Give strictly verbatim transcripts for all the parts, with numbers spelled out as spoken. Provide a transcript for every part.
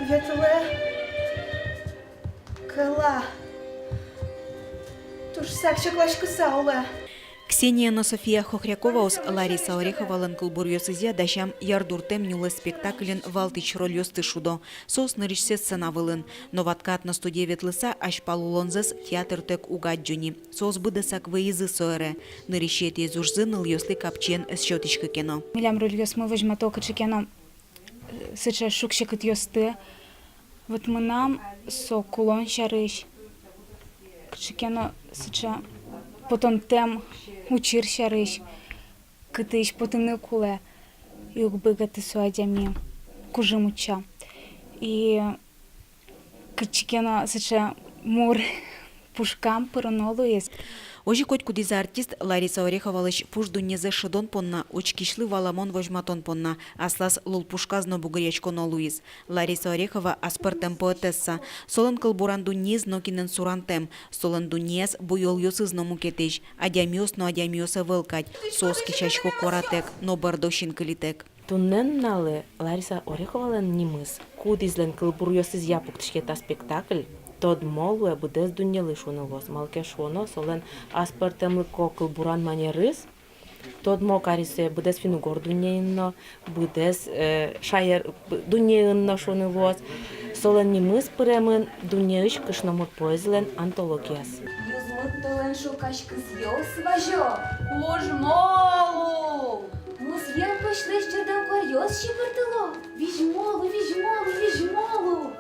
Ветлэ кӧла. Туж сак чакласькыса улэ. Ксения но София Хохряковаос Лариса Ореховалэн кылбуръёсызъя дасям «Ярдуртэм нюлэс» спектакльын валтӥсь рольёсты шудо. Соос нырысьсэ сцена вылын. Но «Ватка» этностудие ветлыса, азьпал улонзэс театртэк уг адӟо ни. Соос быдэсак вӧйизы со ӧре. Нырысетӥез ужзы нылъёслы капчиен ӧз сётӥськы ке но. Милям рольёсмы возьмато кыӵе ке но сыӵе шуг-секытъёсты. Вот мынам со кулон сярысь, кыӵе ке но сыӵе потонтэм учыр сярысь, кытысь потыны кулэ, и уг быгаты со адями, кужым утча. И кыӵе ке но сыӵе мур пушкам пыроно луиз. Озьы котькудӥз артист Лариса Ореховалэсь пуш дуннезэ шӧдон понна, учкисьлы валамон возьматон понна аслаз лулпушказ но бугыръяськоно луиз. Лариса Орехова — аспӧртэм поэтесса. Солэн кылбуран дуннеез нокинэн сурантэм. Солэн дуннеяз буёлъёсыз но мукетысь. Адямиос но адямиос ӧвӧл кадь. Соос кесясько куаратэк, но бӧрдо синкылитэк. Туннэ нуналлы Лариса Ореховалэн нимыз, кудӥзлэн кылбуръёсызъя пуктӥське та спектакль, тодмо луэ быдэс дуннелы, шуыны луоз. Малы ке шуоно, солэн аспӧртэмлыко кылбуран манерыз тодмо кариз сое быдэс финн-угор дуннеын но, быдэс, э, шаер, б-, дуннеын но, шуыны луоз. Солэн нимыз пыремын дуннеысь кышномурт поэзилэн антологияз. Юзмыт толэн шукаськызъёс вазё. Вужмо лу! Музъем пӧсьлэсь ӟырдам куаръёс сибыртыло. Визьмо лу, визьмо лу, визьмо лу!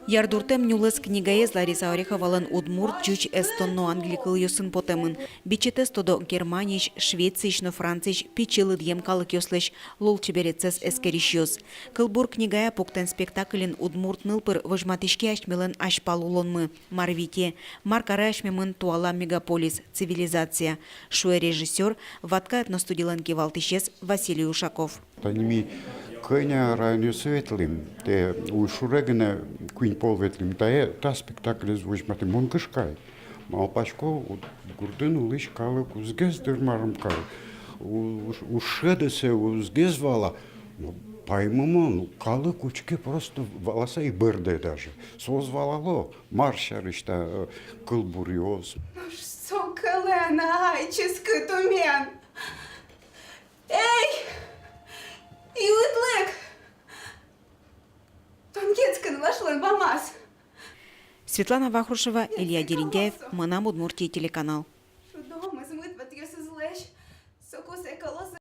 «Ярдуртэм нюлэс» книгаез Лариса Ореховалэн удмурт, ӟуч, эстон но англи кылъёсын потэмын. Бичетэз тодо Германиысь, Швециысь но Франциысь пичи лыдъем калыкъёслэсь лулчеберетсэс эскерисьёс. Кылбур книгая пуктэм спектакльын удмурт нылпыр возьматӥське асьмелэн азьпал улонмы, мар вите, мар каре асьмемын туала мегаполис, цивилизация, шуэ режиссёр, «Ватка» этностудилэн кивалтӥсез Василий Ушаков. Тани ми кӧня районъёсы ветлӥм, тае уйшуре гинэ куинь пол ветлӥм, тае та спектаклез возьматӥм. Мон кышкай. Малпасько, вот гуртын улӥсь калык узгес дыр, марым, калык у-, уж-, уж шӧдэ сое, узгес вала. Но паймымон, калык учке, просто валаса и бӧрдэ даже. Соос валало, мар сярысь та, э, кылбуръёс. Нош со кӧлэн, ай, ческыт умен. Эй, юытлык! Тон кецкын вашлэн вамаз. Светлана Вахрушева, Илья Дерендяев, «Мынам Удмуртие» телеканал.